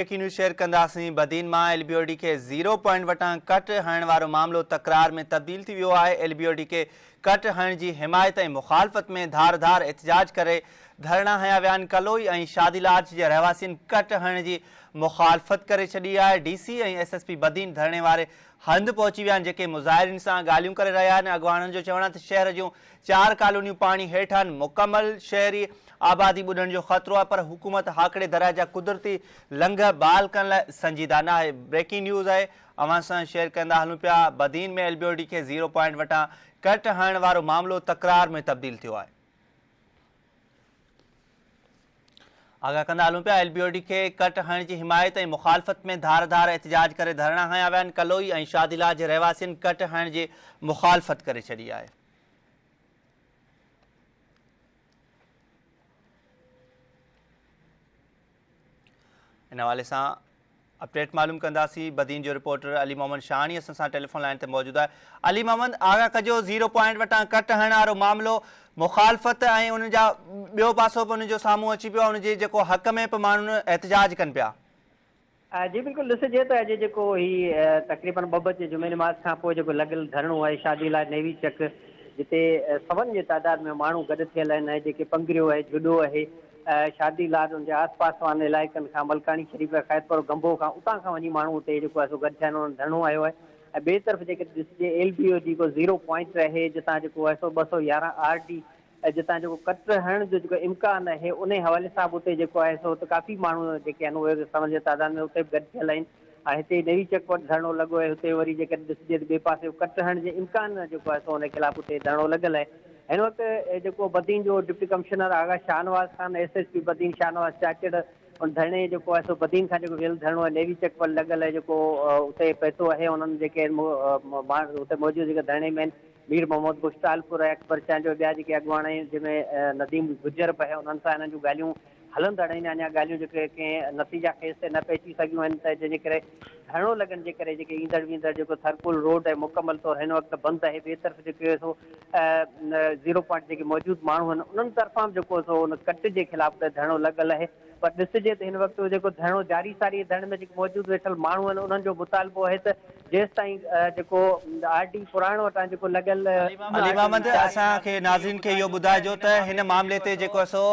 Breaking news share ڪنداسين بدين مان L B O D کي زيرو پوائنٽ وٽان ڪٽ هڻڻ وارو معاملو تڪرار ۾ تبديل ٿي ويو آهي ايل بي او ڊي کي ڪٽ هڻڻ جي حمايت ۽ مخالفت ۾ ڌار ڌار احتجاج ڪري ڌرڻا هنيا ويا آهن ڪلوئي ۽ شادي لاج جي رهواسين ڪٽ هڻڻ جي مخالفت ڪري ڇڏي آهي D C ۽ S S P Badin ڌرڻي واري هنڌ پهچي ويا آهن جيڪي مظاهرين سان ڳالهيون ڪري رهيا آهن اڳواڻن جو چوڻ آهي ته شهر جون چار ڪالونيون پاڻي هيٺ آهن مڪمل شهري آبادي ٻڏڻ جو خطرو آهي پر حڪومت هاڪڙي درياء جا قدرتي لنگهه بحال ڪرڻ لاء سنجيده ناهي بريڪنگ نيوز آهي اوهان سان شيئر ڪندا هلون پيا Badin ۾ L B O D کي زيرو پوائنٽ وٽان ڪٽ هڻڻ وارو معاملو تڪرار ۾ تبديل ٿيو آهي. آگاهه ڪندا هلون پيا ايل بي او ڊي کي ڪٽ هڻڻ جي حمايت ۽ مخالفت ۾ ڌار ڌار احتجاج ڪري ڌرڻا هنيا ويا آهن ڪلوئي ۽ شادي لاء جي رهواسين ڪٽ هڻڻ جي مخالفت ڪري ڇڏي آهي. ان حوالي سان اپڊيٽ معلوم ڪنداسين بدين جو رپورٽر علي محمد شاهاڻي اسان سان ٽيليفون لائين تي موجود آهي علي محمد آگاهه ڪجو زيرو پوائنٽ وٽان ڪٽ هڻڻ وارو معاملو مخالفت ۽ ان جا ٻيو پاسو به ان جو سامهون اچي پيو آهي ان جي جيڪو حق ۾ به ماڻهن احتجاج ڪن پيا. جي بلڪل ڏسجي ته اڄ جيڪو هي تقريبن ٻه بجي جمعي نماز کان پوء جيڪو لڳل ڌرڻو آهي شادي لاء نيوي چڪ جتي سون جي تعداد ۾ ماڻهو گڏ ٿيل آهن ۽ جيڪي پنگريو آهي جهڏو آهي شادي لاڏ ان جي آس پاس وارن علائقن کان ملڪاڻي شريف ۽ خيرپور گنبو کان اتان کان وڃي ماڻهو اتي جيڪو آهي سو گڏ ٿيا آهن انهن ڌرڻو هنيو آهي ۽ ٻئي طرف جيڪڏهن ڏسجي ايل بي او جيڪو زيرو پوائنٽ آهي جتان جيڪو آهي سو 211 آر ڊي جتان جيڪو ڪٽ هڻڻ جو جيڪو امڪان آهي انهي حوالي سان به اتي جيڪو آهي سو اتي ڪافي ماڻهو جيڪي آهن اهي سون جي تعداد ۾ اتي به گڏ ٿيل آهن ۽ هتي نيوي چڪ وٽ ڌرڻو لڳو آهي هتي وري جيڪڏهن ڏسجي ته ٻئي پاسي ڪٽ هڻڻ جي امڪان جيڪو آهي سو ان خلاف اتي ڌرڻو لڳل آهي هن وقت جيڪو بدين جو deputy commissioner Agha Shahnawaz Khan S S P Badin Shahnawaz Chachar ان ڌرڻي جيڪو آهي سو بدين کان جيڪو ويل ڌرڻو آهي نيوي چڪ وٽ لڳل آهي جيڪو اتي پهتو آهي انهن جيڪي اتي موجود جيڪي ڌرڻي ۾ آهن مير محمد بخش ٽالپر ۽ اڪبر چانڊيو ٻيا جيڪي اڳواڻ آهن جنهن ۾ نديم گجر به آهي انهن سان انهن جون ڳالهيون هلندڙ آهن اڃا ڳالهيون جيڪي ڪنهن نتيجا خيز تي نه پهچي سگهيون آهن ته جنهن جي ڪري ڌرڻو لڳڻ جي ڪري جيڪي ايندڙ ويندڙ جيڪو ٿرڪول روڊ آهي مڪمل طور هن وقت بند آهي ٻئي طرف جيڪو سو زيرو پوائنٽ جيڪي موجود ماڻهو آهن انهن طرفان به جيڪو سو ان ڪٽ جي خلاف ته ڌرڻو لڳل آهي پر ڏسجي ته هن وقت جيڪو ڌرڻو جاري ساري ڌرڻي ۾ جيڪي موجود ويٺل ماڻهو آهن انهن جو مطالبو آهي ته جيستائين جيڪو آر ڊي پراڻ وٽان جيڪو لڳل. علي محمد اسان کي ناظرين کي اهو ٻڌائجو ته هن معاملي تي جيڪو سو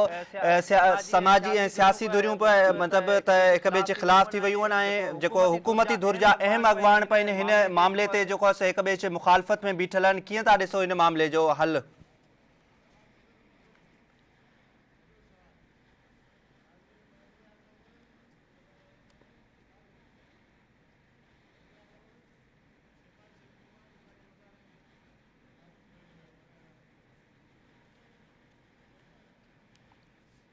سماجي ۽ سياسي ڌريون به مطلب ته هڪ ٻئي جي خلاف ٿي ويون آهن ۽ جيڪو حڪومتي ڌر جا اهم اڳواڻ پڻ هن معاملي تي جيڪو سو هڪ ٻئي جي مخالفت ۾ بيٺل آهن ڪيئن ٿا ڏسو هن معاملي جو حل؟